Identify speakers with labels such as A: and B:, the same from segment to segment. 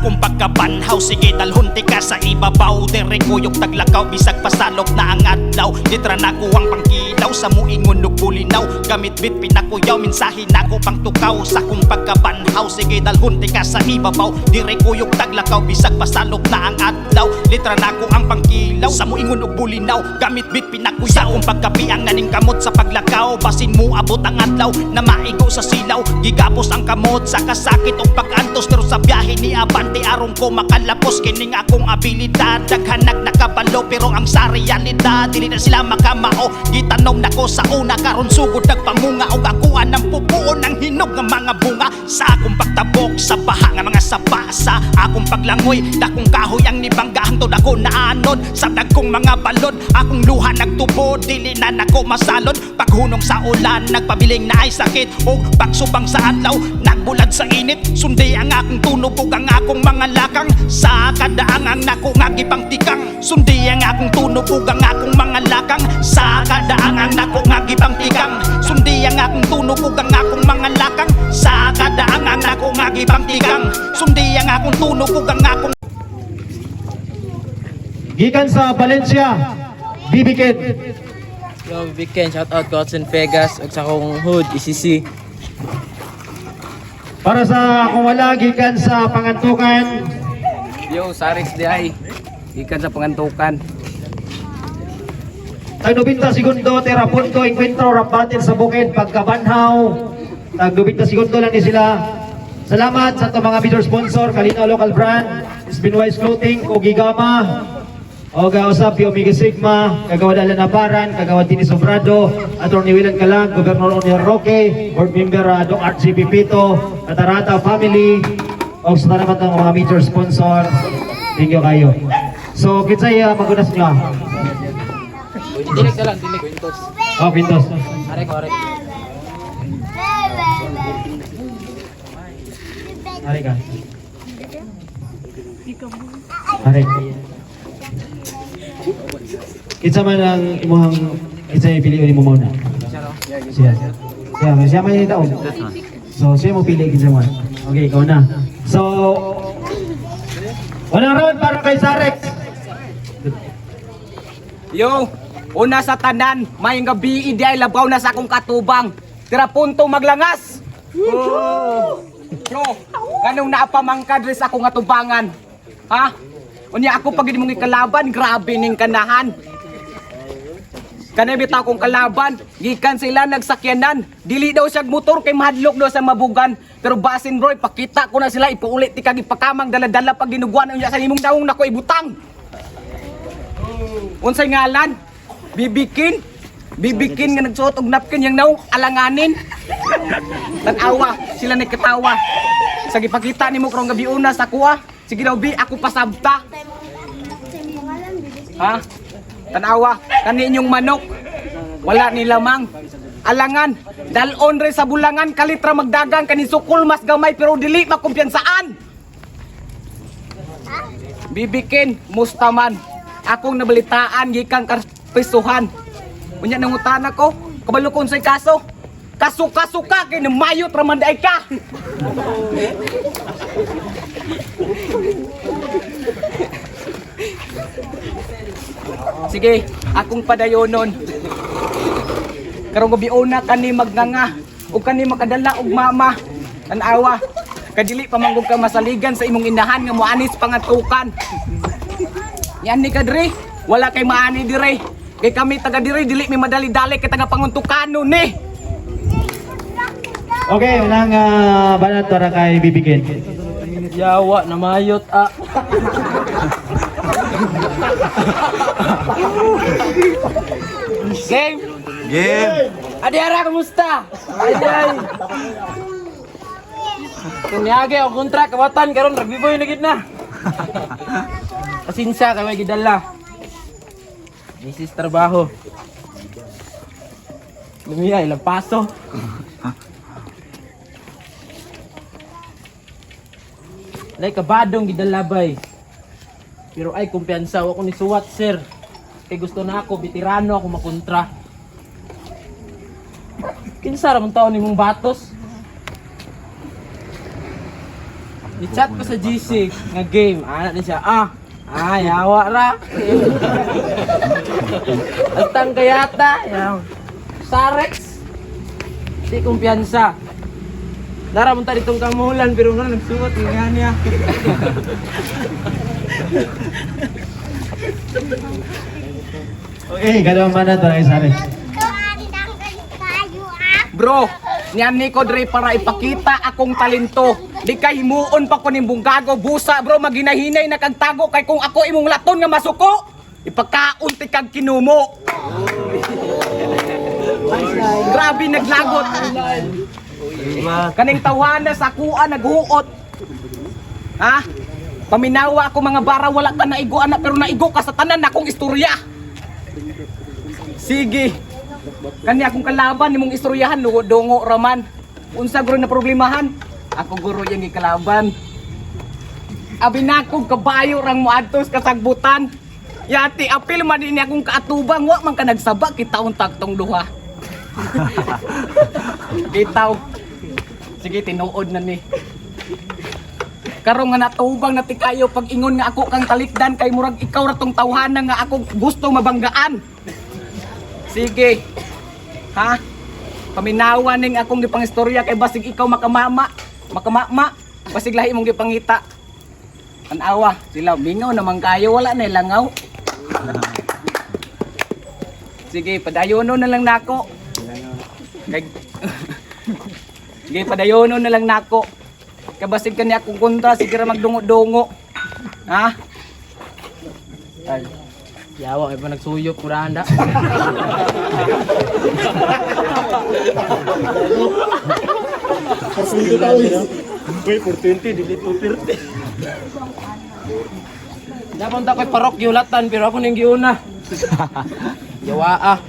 A: akong pagkabanhaw. Sige dalhon ka sa ibabaw. Dire kuyog taglakaw bisag pasalok na ang adlaw. Litra na ko ang pangkilaw sa muingon ug bulinaw. Gamit bit pinakuyaw mensahe nako pang tukaw. Sa akong pagkabanhaw, sige dalhon ka sa ibabaw. Dire kuyog taglakaw bisag pasalok na ang adlaw. Litra na ko ang pangkilaw sa muingon ug bulinaw. Gamit bit pinakuyaw. Sa akong pagkapiang naning kamot sa paglakaw. Basin mo abot ang adlaw na maigo sa silaw. Gigapos ang kamot sa kasakit og pag-antos. Pero sa biyahe ni abante aron ko makalapos. Kining akong abilidad daghan nag nakabalo. Pero ang sa realidad dili na sila makamao. Gitanom nako sa una karon sugod nagpamunga. Og akuan ng pupuon ang hinog nga mga bunga. Sa akong pagtabok sa baha nga mga saba. Sa akong paglangoy dakong kahoy ang nibangga. Hangtod ako naanod sa dagkong mga balod. Akong luha nagtubod dili na nako masalod. Paghunong sa ulan nagpabiling na ay sakit. Og pagsubang sa adlaw nagbulad sa init. Sundi ang akong tunog ug ang akong mga lakang. Sa kadaangang nako nga gipangtikang. Sundi ang akong tunog ug ang akong mga lakang. Sa kadaangang nako nga gipangtikang. Sundi ang akong tunog ug ang akong mga lakang. Sa kadaangang nako nga gipangtikang. Sundi ang akong tunog ug ang akong
B: Gikan sa Valencia, Bibiket.
C: Yo, Big Ken, shout out Godson Vegas ug sa akong hood, E ECC.
B: Para sa kung wala, gikan sa Pangantukan.
D: Yo, Sarix di ay. Gikan sa Pangantukan.
B: Tag 90 segundo, tira punto, enkwentro, rap battle sa bukid, pagkabanhaw. Tag 90 segundo lang ni sila. Salamat sa itong mga major sponsor, Kalinaw Local Brand, Spinwise Clothing, Ogigama, Oga Usap, Omega Sigma, Kagawad Alan Aparan, Kagawad Tini Sobrado, Atty. Willan Calag, Governor O'Neil Roque, Board Member Doc RGB Pito, Katarata Family, o sa tanan ang mga major sponsor. Thank you kayo. So, kinsay magunas nyo?
C: Dilig na lang, dilig. Quintos.
B: Oh, Pintos.
C: Are ko, are.
B: Ari ka. Ari. Kinsa man ang imuhang kinsa pili nimo muna? Siya. Siya, siya man yung taon. So, siya mo pili kinsa man. Okay, ikaw na. So, walang round para kay Sarex.
D: Yo, una sa tanan, may gabi di ay labaw na sa akong katubang. Tira punto maglangas. Oh. Bro, ganong naapamangka diri sa akong atubangan. Ha? Unya ako pag mong ikalaban, grabe ning kanahan. Kanay bitaw akong kalaban, gikan sila nagsakyanan. Dili daw siya motor kay mahadlok daw sa mabugan. Pero basin bro, ipakita ko na sila ipuulit ti kag ipakamang dala-dala pag ginugwan unya sa imong daong nako ibutang. Unsay ngalan? Bibikin? Bibikin nga nagsuot og napkin yang naong alanganin. Tan-awa, sila nagkatawa. Sa gipakita nimo karong gabi una sa kuha. Sige daw bi, ako pasabta. Ha? Tanawa, kani inyong manok. Wala ni lamang. Alangan, dalon re sa bulangan, kalitra magdagang, kani sukol mas gamay pero dili makumpiyansaan. Bibikin, mustaman. Akong nabalitaan gikan karpisuhan. Unya nangutan ako, kabalo ko unsay kaso. Kasuka-suka kay namayot ra man diay ka. Sige, akong padayonon. Karong gabi una kani magnganga ug kani makadala og mama. Tan-awa, kadili pa manggug ka masaligan sa imong inahan nga moanis pangatukan. Yan ni kadre, wala kay maani dire. Kay kami taga dire dili mi madali-dali kay taga panguntukano ni.
B: Okay, unang banat para kay Bibikin.
C: Yawa, namayot ah. Game!
E: Game!
C: Adiara, kumusta? Ay, ay. Kung niagi ako kontra, kawatan, karon rugby boy na gid na. Pasinsa, kay may gidala. Misis trabaho. Lumiya, ilang paso. Like kabadong gidala bay. Pero ay kumpiyansa, wa ko ni suwat sir. Kay gusto na ako, veterano ako makontra. Kinsa ra man taon nimong batos? Ni-chat ko sa GC nga game. Ana ni siya, ah, ah, yawa ra. Astang kayata. Yaw. Sarex. Di kumpiyansa. Dara mo ta ditong kamulan pero nga nagsuwat nga niya.
B: Okay, galawang banat para kay Sarex.
D: Bro, niyan ni ko dre para ipakita akong talento. Di kay himuon pa ko ning bunggago busa bro, maginahinay na kag tago kay kung ako imong laton nga masuko, ipakaon ti kag kinumo. Grabe naglagot. Kaning tawana sa kuan naghuot. Ha? Paminawa ako mga bara, wala ka naigo anak pero naigo ka sa tanan akong istorya. Sige. Kani akong kalaban nimong istoryahan dungo raman. Unsa guro na problemahan? Ako guro yang gikalaban. Abi nako kabayo rang moadto sa kasagbutan. Yati apil man din akong kaatubang, wa man ka nagsaba kitaon tagtong duha. Bitaw. Sige, tinuod na ni. Karon nga natubang na ti kayo pag ingon nga ako kang talikdan kay murag ikaw ra tong tawhana nga ako gusto mabanggaan. Sige. Ha? Paminawa ning akong gipangistorya kay basig ikaw makamama, makamama, basig lahi imong gipangita. Tanawa, sila mingaw naman kayo, wala na langaw. Sige, padayono na lang nako. Kay Sige, padayono na lang nako. Kabasig kani akong kontra, sige ra magdungo-dungo. Ha?
C: Ay. Yawa kay pa nagsuyop kuranda.
E: Uy, 420, dili 230.
C: Dapat ta ko'y parokyo latan pero ako ning giuna. Yawa ah.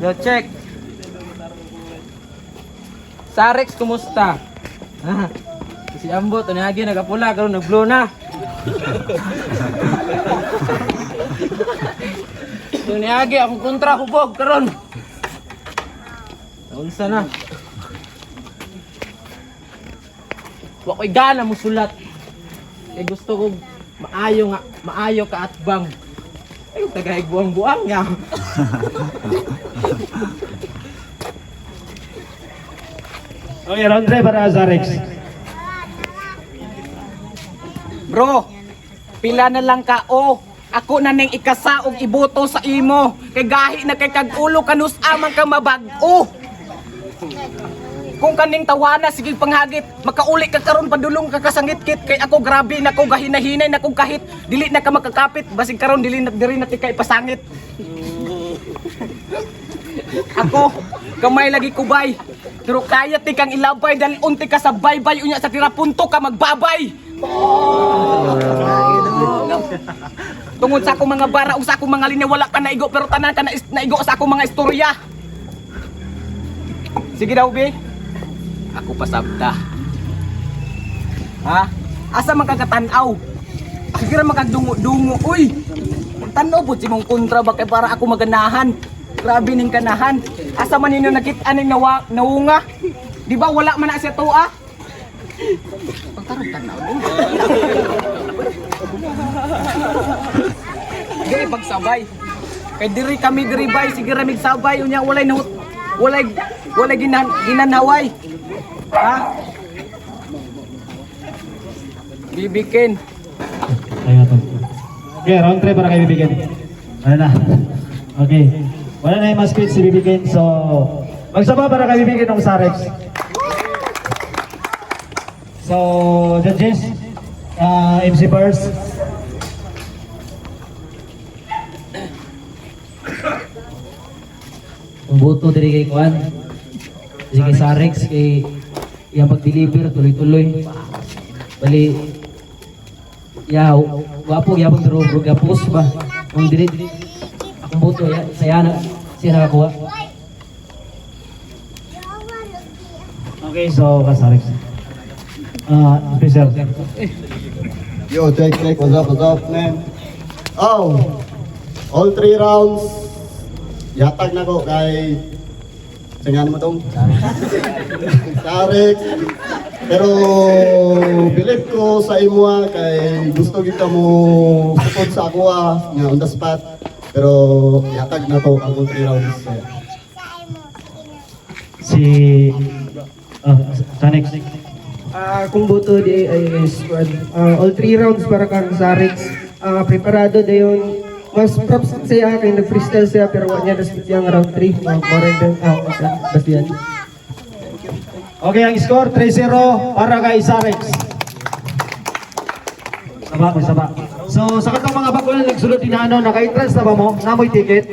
C: Yo, check. Sarex, kumusta? Ah, si Ambo, tunayagi, nagapula, karon nag-blow na. Tunayagi, akong kontra, hubog, karon. Naunsa na. Wa ko'y gana musulat. Kay gusto ko maayo nga, maayo ka atbang. Ay, tagahig buang-buang nga.
B: Okay, round 3 para sa Sarex.
D: Bro, pila na lang ka o. Ako na ning ikasa og iboto sa imo. Kay gahi na kay kag ulo kanus amang ka mabag-o. Kung kaning tawana sige panghagit, makauli ka karon padulong ka kasangitkit kay ako grabe na ko gahinahinay na kong kahit dili na ka makakapit basig karon dili na diri na ti ka ipasangit. Ako kamay lagi kubay. Pero kaya ti kang ilabay dahil unti ka sa baybay unya sa tirapunto ka magbabay. Tungod sa akong mga bara ug sa akong mga linya wala ka naigo pero tanan ka na naigo sa akong mga istorya. Sige daw, be. Ako pasabta. Ha? Asa man ka katanaw? Sige ra makagdungo-dungo, uy. Tanaw pud si mong kontra ba kay para ako maganahan. Grabe ning kanahan. Asa man ninyo nakit-an ning nawa, naunga? Di ba wala man na siya tuwa? Pagtarong tanaw. Diri pagsabay. Kay diri kami diri bay sige ra migsabay unya walay nahut walay walay ginanhaway. Ha? Bibikin.
B: Ayun to. Okay, round 3 para kay Bibikin. Wala na. Okay. Wala na yung mas si Bibikin. So, magsama para kay Bibikin ng Sarex. So, judges, MC first.
F: Ang boto diri kay Kuan. Diri kay Sarex kay iyang pag-deliver tuloy-tuloy. Bali ya wapo gyapon pero bro gapos ba. Ang diri akong boto ya saya na siya nakakuha.
B: Okay, so kasarex. Special.
G: Yo, check, check. What's up, man? Oh, all three rounds, yatag na ko kay Sa nga mo tong? Sarex. Pero believe ko sa imuha kay gusto gid ka mo sukod sa ako nga on the spot. Pero yatag na to ang 3 rounds.
B: Si Sanex.
H: Kung boto di ay squad. All three rounds para kang Sarex. Preparado dayon. Mas props siya kay nag-freestyle siya pero wa niya naspit yung round 3. More than basta yan.
B: Okay, ang score 3-0 para kay Sarex. Saba, may saba. So, sa katong mga bago na nagsulod din na ano, naka-entrance na ba mo? Namoy ticket?